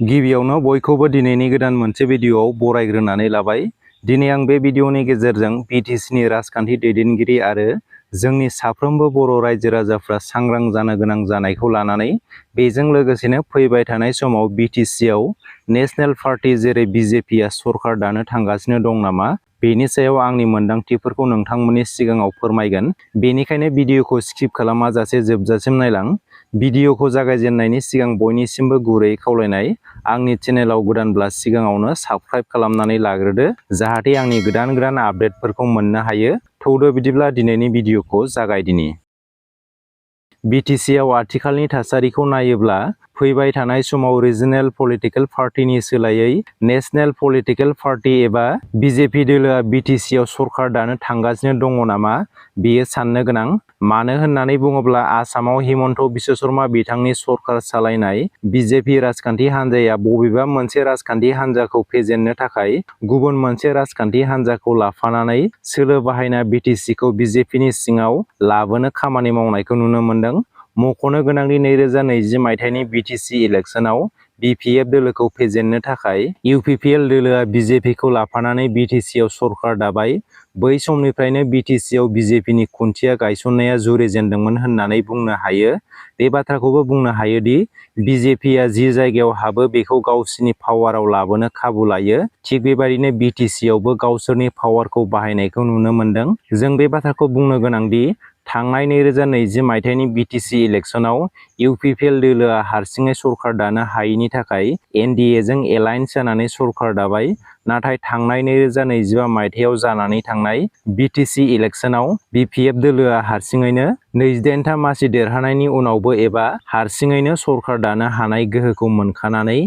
गिबियावनो बयखौबो दिनैनि गोदान मोनसे भिडिअआव बरायग्रोनानै लाबाय। दिनै आं बे भिडिअनि गेजेरजों बिटिसिनि राजखान्थि दैदेनगिरि आरो जोंनि साफ्रोमबो बर' रायजो राजाफ्रा सांग्रां जानो गोनां जानायखौ लानानै बेजों लोगोसेनो फैबाय थानाय समाव बिटिसिआव नेशनेल पार्टी जेरै बिजेपिआ सरकार दानो थांगासिनो दं नामा, बेनि सायाव आंनि मोन्दांथिफोरखौ नोंथांमोननि सिगाङाव फोरमायगोन। बेनिखायनो भिडिअखौ स्किप खालामाजासे जोबजासिम नायलां। भिडिअखौ जागायजेननायनि सिगां बयनिसिमबो गुरै खावलायनाय, आंनि चेनेलाव गोदानब्ला सिगाङावनो साबस्क्राइब खालामनानै लाग्रोदो, जाहाथे आंनि गोदान आपडेटफोरखौ मोननो हायो। थौदो बिदिब्ला दिनैनि भिडिअखौ जागायदिनि। बिटिसिआव आथिखालनि थासारिखौ नायोब्ला फैबाय थानाय समाव रिजनेल पलिटिकेल पार्टीनि सोलायै नेशनेल पलिटिकेल पार्टी एबा बिजेपि दोलोआ बिटिसिआव सरकार दानो थांगासिनो दङ नामा, बेयो साननो गोनां। मानो होननानै बुङोब्ला आसामाव हिमन्त बिश्व शर्मा बिथांनि सरकार सालायनाय बिजेपि राजखान्थि हान्जाया बबेबा मोनसे राजखान्थि हान्जाखौ फेजेननो थाखाय गुबुन मोनसे राजखान्थि हान्जाखौ लाफानानै सोलो बाहायना बिटिसिखौ बिजेपिनि सिङाव लाबोनो खामानि मावनायखौ नुनो मोनदों। मख'नो गोनांदि 2020 मायथाइनि बिटिसि इलेक्शनाव बिपिएफ दोलोखौ फेजेननो थाखाय इउपिपिएल दोलोआ बिजेपिखौ लाफानानै बिटिसिआव सरकार दाबाय। बै समनिफ्रायनो बिटिसिआव बिजेपिनि खुन्थिया गायसननाया जुरिजेनदोंमोन होननानै बुंनो हायो। बे बाथ्राखौबो बुंनो हायोदि बिजेपिआ जि जायगायाव हाबो बेखौ गावसिनि पावाराव लाबोनो खाबु लायो। थिग बेबायदिनो बिटिसिआवबो गावसोरनि पावारखौ बाहायनायखौ नुनो मोनदों। जों बे बाथ्राखौ बुंनो गोनांदि थांनाय 2020 मायथाइनि बिटिसि इलेक्शनाव इउपिपिएल दोलोआ हारसिङै सरकार दानो हायैनि थाखाय एनडिएजों एलायन्स जानानै सरकार दाबाय। नाथाय थांनाय 2025 मायथाइयाव जानानै थांनाय बिटिसि इलेक्शनाव बिपिएफ दोलोआ हारसिङैनो 28था मासि देरहानायनि उनावबो एबा हारसिङैनो सरकार दानो हानाय गोहोखौ मोनखानानै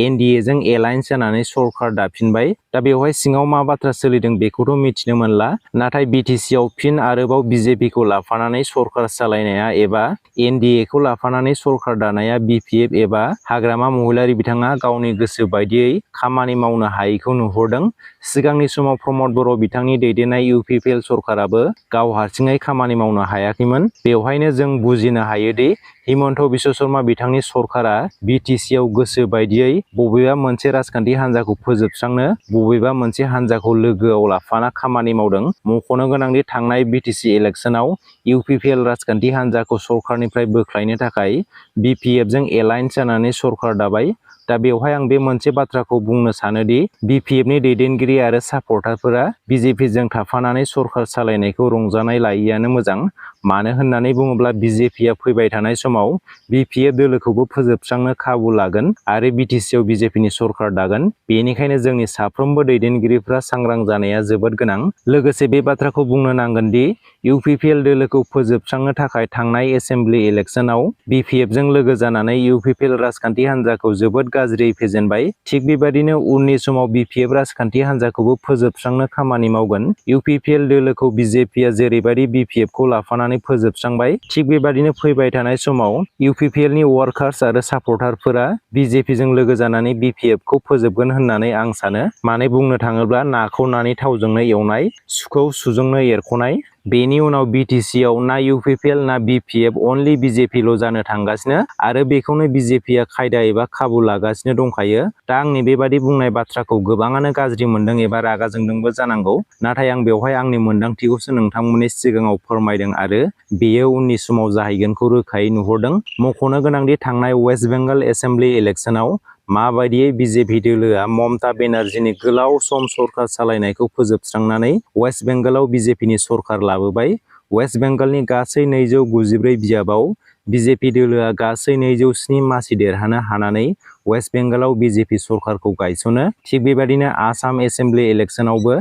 एनडिएजों एलायन्स जानानै सरकार दाफिनबाय। दा बेवहाय सिङाव मा बाथ्रा सोलिदों बेखौथ' मिथिनो मोनला। नाथाय बिटिसिआव फिन आरोबाव बिजेपिखौ लाफानानै सरकार सालायनाया एबा एनडिएखौ लाफानानै सरकार दानाया बिपिएफ एबा हाग्रामा महिलारि बिथाङा गावनि गोसो बायदियै खामानि मावनो हायैखौ नुहुरदों। सिगांनि समाव प्रमद बर' बिथांनि दैदेननाय इउपिपिएल सरकाराबो गाव हारसिङै खामानि मावनो हायाखैमोन। बेवहायनो जों बुजिनो हायोदि हिमन्त बिश्व शर्मा बिथांनि सरकारा बिटिसिआव गोसो बायदियै बबेबा मोनसे राजखान्थि हान्जाखौ फोजोबस्रांनो बबेबा मोनसे हान्जाखौ लोगोआव लाफाना खामानि मावदों। मख'नो गोनांदि थांनाय बिटिसि इलेक्शनाव इउपिपिएल राजखान्थि हान्जाखौ सरकारनिफ्राय बोख्लायनो थाखाय बिपिएफजों एलायन्स जानानै सरकार दाबाय। दा बेवहाय आं बे मोनसे बाथ्राखौ बुंनो सानोदि बिपिएफनि दैदेनगिरि आरो सापर्टारफोरा बिजेपिजों थाफानानै सरकार सालायनायखौ रंजानाय लायैआनो मोजां। मानो होननानै बुङोब्ला बिजेपिआ फैबाय थानाय समाव बिपिएफ दोलोखौबो फोजोबस्रांनो खाबु लागोन आरो बिटिसिआव बिजेपिनि सरकार दागोन। बेनिखायनो जोंनि साफ्रोमबो दैदेनगिरिफ्रा सांग्रां जानाया जोबोद गोनां। लोगोसे बे बाथ्राखौ बुंनो नांगोन दि इउपिपिएल दोलोखौ फोजोबस्रांनो थाखाय थांनाय एसेम्बलि इलेक्शनाव बिपिएफजों लोगो जानानै इउपिपिएल राजखान्थि हान्जाखौ जोबोद गाज्रियै फेजेनबाय। थिग बेबायदिनो उननि समाव बिपिएफ राजखान्थि हान्जाखौबो फोजोबस्रांनो खामानि मावगोन। इउपिपिएल दोलोखौ बिजेपिआ जेरैबायदि बिपिएफखौ लाफानानै फोजोबस्रांबाय, थिग बेबायदिनो फैबाय थानाय समाव इउपिपिएलनि वार्कार्स आरो सापर्टारफोरा बिजेपिजों लोगो जानानै बिपिएफखौ फोजोबगोन होननानै आं सानो। माने बुंनो थाङोब्ला नाखौ नानि थावजोंनो एवनाय, सुखौ सुजोंनो एरख'नाय। बेनि उनाव बिटिसिआव ना इउपिपिएल ना बिपिएफ अनलि बिजेपिल' जानो थांगासिनो आरो बेखौनो बिजेपिआ खायदा एबा खाबु लागासिनो दंखायो। दा आंनि बेबादि बुंनाय बाथ्राखौ गोबाङानो गाज्रि मोनदों एबा रागा जोंदोंबो जानांगौ। नाथाय आं बेवहाय आंनि मोन्दांथिखौसो नोंथांमोननि सिगाङाव फोरमायदों आरो बेयो उननि समाव जाहैगोनखौ रोखायै नुहुरदों। मख'नो गोनांदि थांनाय वेस्ट बेंगल एसेम्बलि इलेक्शनाव माबायदियै बिजेपि दोलोआ ममता बेनार्जीनि गोलाव सम सरकार सालायनायखौ फोजोबस्रांनानै वेस्ट बेंगलाव बिजेपिनि सरकार लाबोबाय। वेस्ट बेंगलनि गासै 294 बिजाबाव बिजेपि दोलोआ गासै 207 मासि देरहानो हानानै वेस्ट बेंगलाव बिजेपि सरकारखौ गायसनो। थिग बेबायदिनो आसाम एसेम्बलि इलेक्शनावबो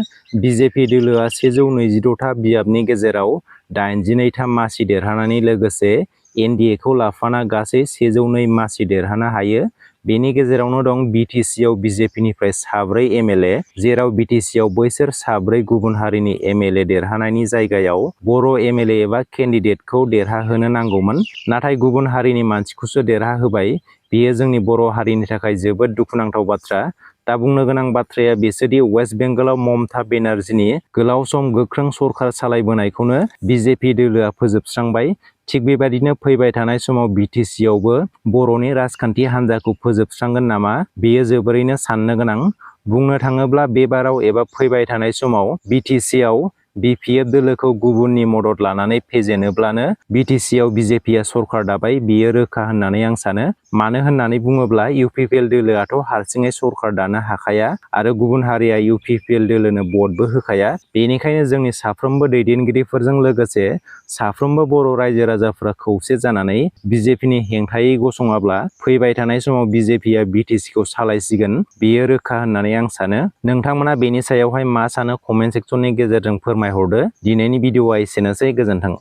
बिजेपि दोलोआ 126था बिजाबनि गेजेराव 82था मासि देरहानायनि लोगोसे एनडिएखौ लाफाना गासै 102 मासि देरहानो हायो। बेनि गेजेरावनो दं बिटिसिआव बिजेपिनिफ्राय 4 एमएलए, जेराव बिटिसिआव बैसोर 4 गुबुन हारिनि एमएलए देरहानायनि जायगायाव बर' एमएलए एबा केन्डिडेटखौ देरहाहोनो नांगौमोन। नाथाय गुबुन हारिनि मानसिखौसो देरहाहोबाय। बेयो जोंनि बर' हारिनि थाखाय जोबोद दुखुनांथाव बाथ्रा। दा बुंनो गोनां बाथ्राया बेसोदि वेस्ट बेंगलाव ममता बेनार्जीनि गोलाव सम गोख्रों सरकार सालायबोनायखौनो बिजेपि दोलोआ फोजोबस्रांबाय। थिग बेबायदिनो फैबाय थानाय समाव बिटिसि आवबो बर'नि राजखान्थि हान्जाखौ फोजोबस्रांगोन नामा बेयो जोबोरैनो साननो गोनां। बुंनो थाङोब्ला बे बाराव एबा फैबाय थानाय समाव बिटिसि आव बिपिएफ दोलोखौ गुबुननि मदद लानानै फेजेनोब्लानो बिटिसि आव बिजेपिआ सरखार दाबाय बियो रोखा होननानै आं सानो। मानो होननानै बुङोब्ला इउपिपिएल दोलोआथ' हारसिङै सरखार दानो हाखाया आरो गुबुन हारिया इउपिपिएल दोलोनो भटबो होखाया। बेनिखायनो जोंनि साफ्रोमबो दैदेनगिरिफोरजों लोगोसे साफ्रोमबो बर' रायजो राजाफ्रा खौसे जानानै बिजेपिनि हेंथायै गसङाब्ला फैबाय थानाय समाव बिजेपिआ बिटिसिखौ सालायसिगोन बेयो रोखा होननानै आं सानो। नोंथांमोना बेनि सायावहाय मा सानो कमेन्ट सेक्सननि गेजेरजों फोरमायहरदो। दिनैनि भिडिअआ एसेनोसै, गोजोन्थों।